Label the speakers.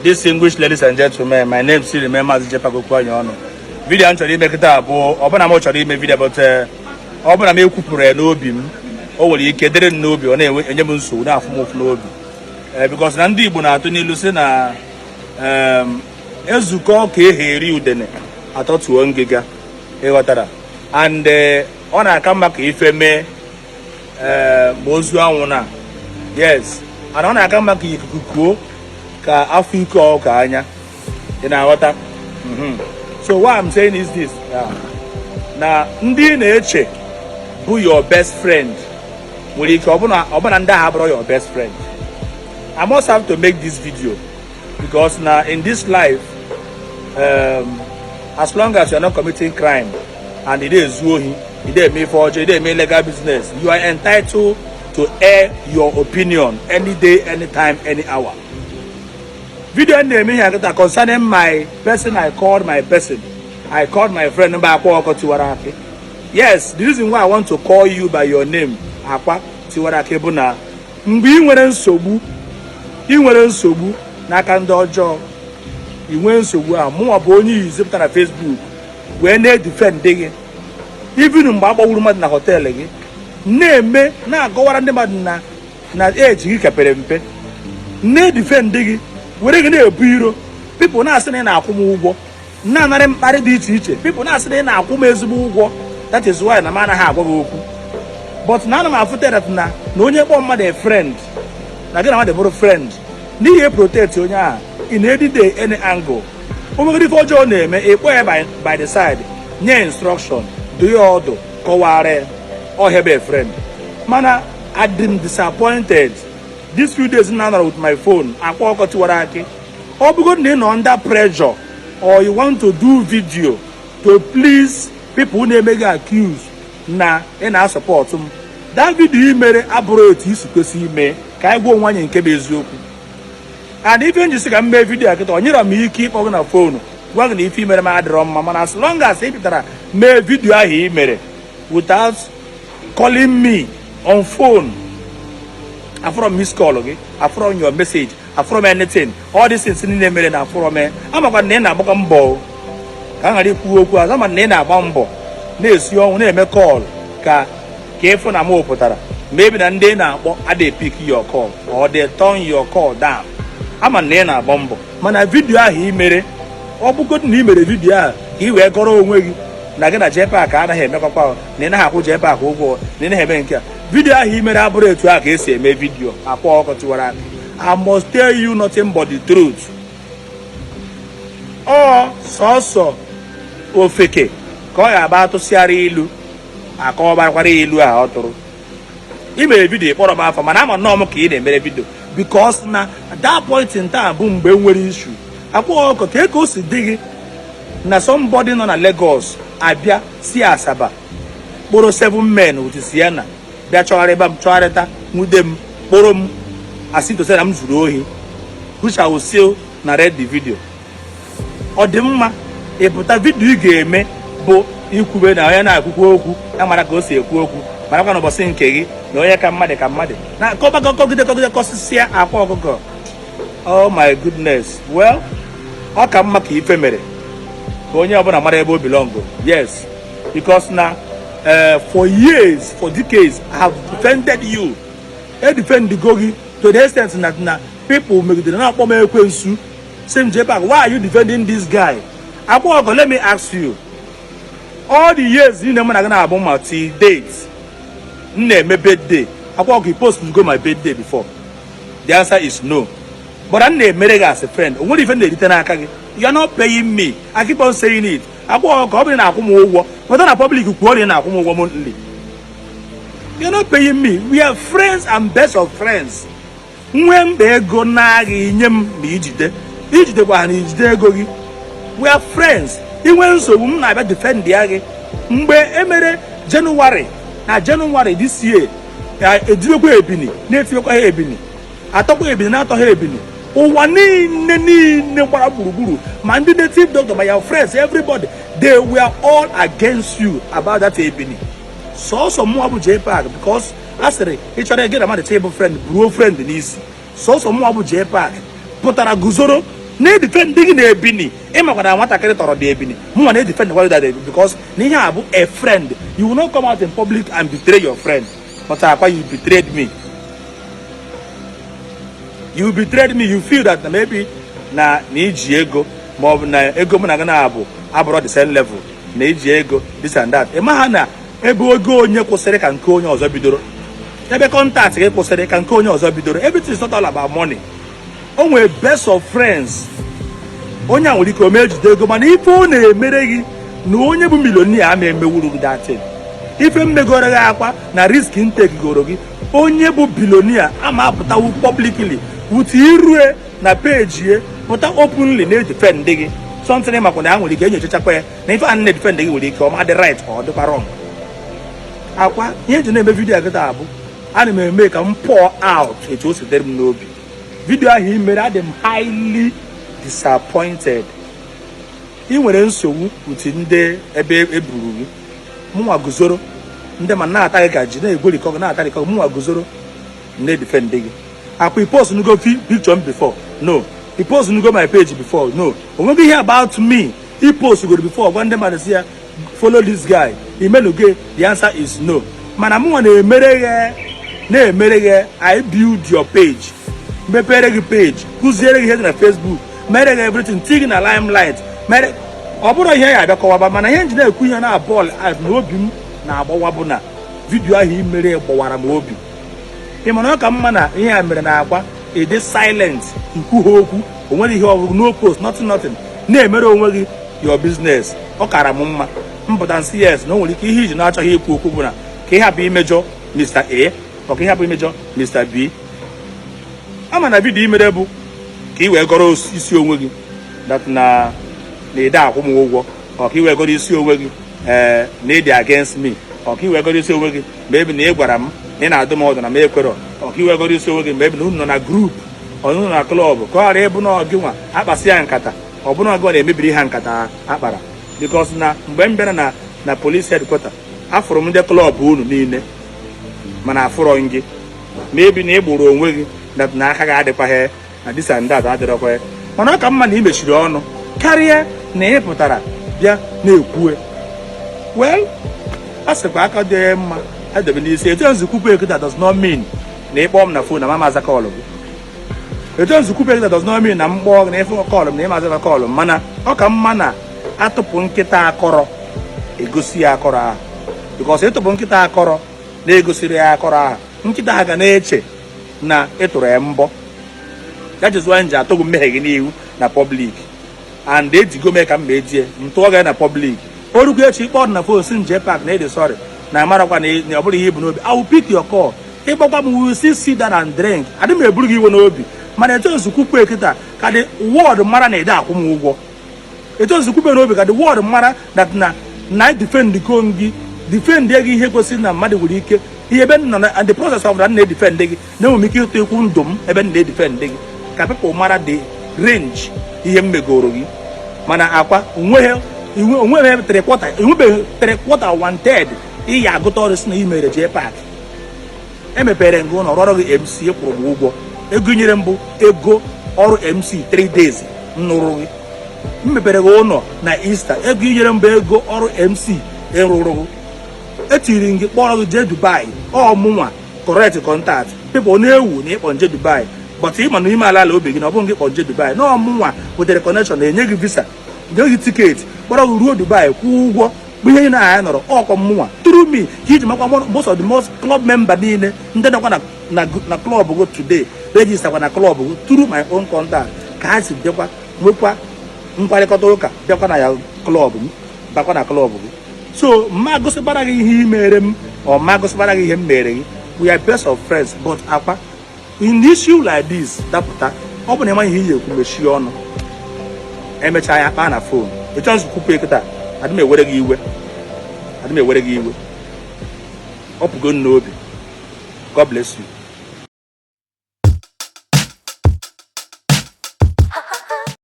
Speaker 1: Distinguished ladies and gentlemen, my name still remain Maazị JPAC Okwuanyiọnụ. Video m chọrọ ime kịta bụ ọbụna m chọrọ ime video, but ọ bụna m ekwupụrụ ya n'obi m, o nwere ike dịrị m n'obi, ọ na-enye m nsogbu, na-afụ m ụfụ n'obi, because na ndị Igbo na-atụ n'ilu sị na ezukọ ka ehe eri udene atọtuo ngịga. Ịghọtara? And ọ na-aka mma ka ife mee ma ozu anwụ na, yes, and ọ na-aka mma ka ikuku kuo ka afọ ike ọka anya. Ị na-aghọta? So what I'm saying is this, na ndị na-eche bụ your best friend nwere ike ọbụna ndị ahụ abụrụ your best friend. I must have to make this video because na in this life, as long as you are not committing crime and ị na-ezu ohi, ị na-eme ife ọjọọ, ị na-eme illegal business, you are entitled to air your opinion any day, anytime, any hour. Video m na-eme ihe akịta concerning my person, I called my person, I called my friend mba Akwa Ọkọ Tiwara Akị. Yes, the reason why I want to call you by your name, Akwa Tiwara Akị, bụ na mgbe ị nwere nsogbu, ị nwere nsogbu n'aka ndị ọjọọ, ị nwee nsogbu a, mụnwa bụ onye izi pụtara na Facebook wee na-edefend gị. Even mgbe a gbagburu mmadụ na hotel gị, na-eme na-agọwara ndị mmadụ na eji gị kepere mpe, na-edefend gị, were gị na-ebu iro. People na-asị na ị na-akwụ m ụgwọ, na-anarị mkparị dị iche iche. People na-asị na ị na-akwụ m ezigbo ụgwọ. That is why na m anaghị agwa gị okwu, but na ana m afụta that na onye kpọọ mmadụ a friend, na gị na mmadụ bụrụ friend, n'ihi protect onye ahụ in any day, any angle. O nwegoro ife ọjọọ na-eme, ịkpọ ya by the side, nye instruction, do ya ọdụ, kọwara ya ọhịa bụ a friend. Mana adị m disappointed these few days na anọrọ with my phone. Akwa Ọkọ Tiwara Akị, ọ bụgo na ị nọ under pressure or you want to do video to please people na-eme gị accuse na ị na-asupport m, that video ị mere abụrụ etu isi kwesị ime. Ka anyị gwa onwe anyị nke bụ eziokwu. And ife njisi ka m mee video a kịta, ọ nyere m ike ịkpọ gị na phone gwa gị na ife imere m adịrọ mma. Mana as long as ị pụtara mee video ahụ ị mere without calling me on phone, afọrọ m miss call gị, afọrọ m your message, afọrọ m anything, all these things niile mere na afọrọ m. Amakwa na ị na-agbakọ mbọ ka m ghara ikwu okwu azụ, ama na ị na-agba mbọ na-esi ọnwụ na-eme call ka ịfụ na m pụtara. Maybe na ndị ị na-akpọ adịghị pick your call or they turn your call down. Ama na ị na-agba mbọ, mana video ahụ ị mere, ọ bụgodị na ị mere video ahụ ka ị wee gọrọ onwe gị na gị na JPAC anaghị emekọkwa, na ị naghị akwụ JPAC ụgwọ, na ị naghị eme nke a, video ahụ ị mere abụrụ etu ahụ ka esi eme video. Akwa Ọkọ Tiwara Akị, I must tell you nothing but the truth. Ọ sọsọ ofeke ka ọ ga-aba atụsịara ilu, akọwabakwara ilu a ọ tụrụ. Ị mere video kpọrọ m afọ, mana ama nnọọ m ka ị na-emere video because na that point in time bụ mgbe nwere issue. Akwa Ọkọ, ka o si dị gị na somebody nọ na Lagos abịa si Asaba kpụrụ seven men with Sienna bịa chọgharịba m, chọgharịta, nwude m, kpụrụ m, asị to say na m zuru ohi, which I will still narrate the video. Ọ dị mma ịpụta video ị ga-eme bụ ikwube na onye na-akwukwu okwu ya mara ka o si ekwu okwu, marakwa n'ụbọchị nke gị na onye ka mmadụ ka mmadụ na kọbakọkọgide kọgide kọsịsịa. Akwa Ọkụkọ, oh my goodness. Well, ọ ka mma ka ife mere ka onye ọbụla mara ebe o belong. Yes, because na for years, for decades, I have defended you. E defend go gị to the extent na people megidere na-akpọ m ekwensu, sị m, "JPAC, why are you defending this guy?" Akwa Ọkọ, let me ask you, all the years niile mụ na gị na-abụ ma till date, m na-eme birthday, Akwa Ọkọ, you post go my birthday before? The answer is no. But m na-emere gị as a friend. O nwere ife m na-erite n'aka gị? You are not paying me. I keep on saying it. Akwa Ọkọ, ọ bụrụ na na-akwụ m ụgwọ, pụta na public kwuo na ị na-akwụ m ụgwọ monthly. You are not paying me. We are friends and best of friends. Nwee mkpa ego na-agha, inye m ma ijide, ijidekwa ha na ijide ego gị. We are friends. Inwe nsogbu, m na-abịa defend ya gị. Mgbe emere January, na January this year, ejidekwa ebini na-etinyekwa ha ebini, atọkwa ebini na-atọ ha ebini, ụwa niile niile gbara gburugburu, ma ndị native doctor, ma your friends, everybody, they were all against you about that ebini. Sọsọ mụnwa bụ JPAC, because a sịrị ị chọrọ gị na mmadụ chọ ịbụ friend, buruo friend n'isi. Sọsọ mụnwa bụ JPAC pụtara guzoro Na-edefend gị na ebini. Ịmakwa na nwatakịrị tọrọ dị ebini. Mụnwa na-edefend kwa that, because na ihe a bụ a friend. You will not come out in public and betray your friend. But Akwa, you betrayed me. You betrayed me. You feel that na maybe na iji ego, ma ọ bụ na ego mụ na gị na-abụ abụrọ the same level, na iji ego, this and that. Ị maha na ebe ogo onye kwụsịrị ka nke onye ọzọ bidoro, ebe contact gị kwụsịrị ka nke onye ọzọ bidoro. Everything is not all about money. O nwere best of friends. Onye a nwere ike ome ejide ego, mana ife ọ na-emere gị na onye bụ millionaire ama emewuru gị datin. Ife mmegoro gị, Akwa, na risk intake goro gị, onye bụ billionaire ama apụtawu publicly wute irue na page ye, pụta openly na-edefend gị something. Makwa na ya nwere ike enyochachakwa ya na ife a na-edefend gị nwere ike ọ ma dị right ka ọ dịkwa wrong. Akwa, ihe eji na-eme video a kịta abụ ana m eme ka m pour out etu o si dịrị m n'obi. Video ahụ i mere, adị m highly disappointed. Ị nwere nsogbu uti ndị ebe eburu gị. Mụnwa guzoro, ndị ma na-ata gị ka ji na-egwerikọ gị, na-atarịkọ gị. Mụnwa guzoro na-edefend gị. Akwa, i post nugo picture m before? No. I post nugo my page before? No. Onweghị ihe about me i post goro before, gwa ndị mmadụ si ya, "Follow this guy." Imenuge? The answer is no. Mana mụnwa na-emere gị, na-emere gị. I build your page, mepere gị page, kụziere gị ihe dị na Facebook, mere gị everything, tii gị na limelight. Mere ọ bụrụ ihe ya abịa kọwaba, mana ihe nji na-ekwu ihe na bọọlụ na obi m na-agbawa bụ na video ahụ i mere gbawara m obi. Ị mana ọ ka mma na ihe a mere na Akwa ịdị silent, ikwu ha okwu, o nwere ihe ọbụrụ, no post, nothing, nothing, na-emere onwe gị your business. Ọ kara m mma mpụta nsị yes, na o nwere ike ihe iji na-achọghị ikwu okwu bụ na ka ị hapụ imejọ Mr. A, ọ ka ị hapụ imejọ Mr. B. Ama na video imere bụ ka ị wee gọrọ isi onwe gị that na ide akwụ m ụgwọ, ọ ka ị wee gọrọ isi onwe gị, ee, na ịdị against me, ọ ka ị wee gọrọ isi onwe gị ma ebe na ị gwara m na ị na-adụ m ọdụ na m ekwerọ, ọ ka ị wee gọrọ isi onwe gị ma ebe na unu nọ na group, ọ nọ na club, ka ọ ghara ịbụ na ọ gị nwa akpasị ya nkata, ọ bụrụ na gị na-emebiri ha nkata akpara. Because na mgbe m bịara na police headquarter, afụrụ m ndị club unu niile, mana afụrọ m gị. Ma ebi na ị gburu onwe gị na aka gị adịkwaghị na this and that adịrọkwa. Mana ọ ka mma na ị mechiri ọnụ karịa na ị pụtara bịa na-ekwue. Well, a sịkwa aka dị mma edebe n'isi. Etu nzukwupụ ekita does not mean na ịkpọọ m na phone na mama aza call gị. Etu nzukwupụ ekita does not mean na m kpọọ gị na ịfụ call m na ịma aza call m. Mana ọ ka mma na atụpụ nkịta akọrọ egosi ya akọrọ ahụ, because ịtụpụ nkịta akọrọ na-egosiri ya akọrọ ahụ, nkịta ha ga na-eche na ịtụrụ ya mbọ. That is why m ji atụghị mmehie gị n'ihu na public, and ejigo mee ka m ma ejie m tụọ gị na public. Orukwu echi, ịkpọ na phone si nje park na ịdị sorry, na amarakwa na ọ bụrụ ihe ibu n'obi, I will pick your call. Ịgbakwa m, we will still sit down and drink. Adị m eburu gị iwe n'obi, mana etu nzukwukwu ekịta ka the world mara na ede akwụ m ụgwọ. Etu nzukwukwu n'obi ka the world mara that na defend go gị, defend gị ihe kwesịrị na mmadụ nwere ike ihe ebe m nọ na the process of na na-edefend gị, na enwere m ike ịtụ ekwu ndụ m ebe m na-edefend gị, ka people mara the range ihe m megoro gị. Mana Akwa, onweghị onweghị three quarter, enwebeghị three quarter, one third ị ya agụta ọrụ si na ị mere jee park. Emepere ngị ụlọ, rọrọ gị MC, kwụrụ m ụgwọ. Ego nyere mbụ ego ọrụ MC 3 days m nụrụ gị. M mepere gị ụlọ na Easter, ego inyere mbụ ego ọrụ MC ịrụrụ gị. Etiri m gị, kpọrọ gị jee Dubai. Ọ mụnwa correct contact people na-ewu na ịkpọ nje Dubai, but ị ma na ime ala ala obi gị na ọ bụghị gị kpọ nje Dubai, na ọmụnwa wetere connection na-enye gị visa, nye gị ticket, kpọrọ gị ruo Dubai, kwụọ ụgwọ bụ ihe na anya nọrọ. Ọkwa mụnwa through me ka iji makwa most of the most club member niile ndị nọkwa na club go today, register kwa na club go through my own contact, ka ha si bịakwa nwekwa mkparịkọta ụka, bịakwa na ya club m, bakwa na club gị. So mma gosibara gị ihe i mere m, ọ ma gosibara gị ihe m mere gị. We are best of friends, but Akwa, in issue like this dapụta, ọ bụ na ịma ihe iyi ekwu, mechie ọnụ. Emechaa ya kpaa na phone. Ịchọ nzukwupụ kịta, adị m ewere gị iwe, adị m ewere gị iwe. Ọ pụgo n'obi. God bless you.